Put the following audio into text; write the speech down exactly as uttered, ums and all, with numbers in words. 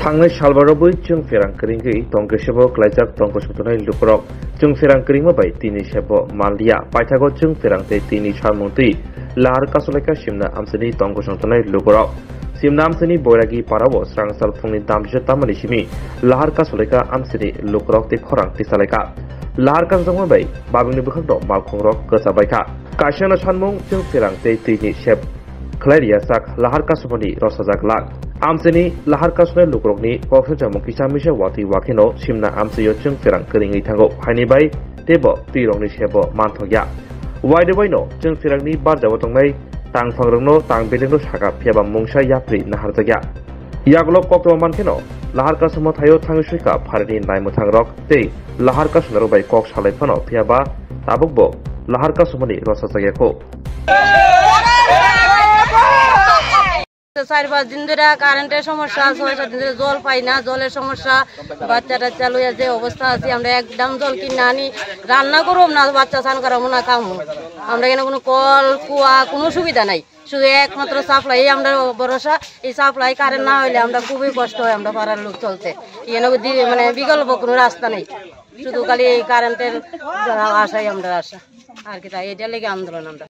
Thangnai salbarogwi chwng pherang kwrwngwi tongkhe sebo klaijak tongkosong tongnai lukurok. Chwng pherang kwrwngma bai tini sebo manliya. Paithago chwng pherang tei tini salmung twi lahar kasulaikha simna amchini tongkosong tongnai lukurok. Simna amchini Boiragi parao srangsal phungni damjisa tamani simi lahar kasulaikha amchini lukurok tei khorang tisalaikha. Lahar kasukjakma bai babingni bwkhakno malkhungrok kwchabaikha. Kaisano sanmung chwng pherang tei twini sep khlai riya sak lahar kasumani rosajak lak. Amchini lahar kasunai lukurokni kok swngjamung kisa misa watwi wakheno simna amchaio chwng pherang kwrwngwi thango. Haini bai teibo twirokni sebo manthokya. Waide waino chwng pherangni barjao tongnai tangphangrokno tang belengno saka phiyaba mungsa yapri naharjakya. Yagulo koktwma mankheno lahar kasumo thaio thangwi suikha pharini naimwthangrok tei lahar kasunarok bai kok salai phano phiyaba tabukbo lahar kasumani rosajak yakho. চার পাঁচ দিন ধরে কারেন্টের সমস্যা, ছয় সাত দিন ধরে জল পাই না, জলের সমস্যা, বাচ্চা টাচ্চা লইয়া যে অবস্থা আছি আমরা, একদম জল কিনে আনি রান্না করবো না, বাচ্চা স্নান করাবো না, খাবো। আমরা এখানে কোনো কল, কুয়া, কোনো সুবিধা নাই, শুধু একমাত্র সাপ্লাই আমরা ভরসা। এই সাপ্লাই কারেন্ট না হইলে আমরা খুবই কষ্ট হয়, আমরা পাড়ার লোক চলতে এখানে দি-, মানে বিকল্প কোনো রাস্তা নেই, শুধু খালি এই কারেন্টের আশাই আমরা আশা আর কি, তাই এটা লেগে আন্দোলন আমরা।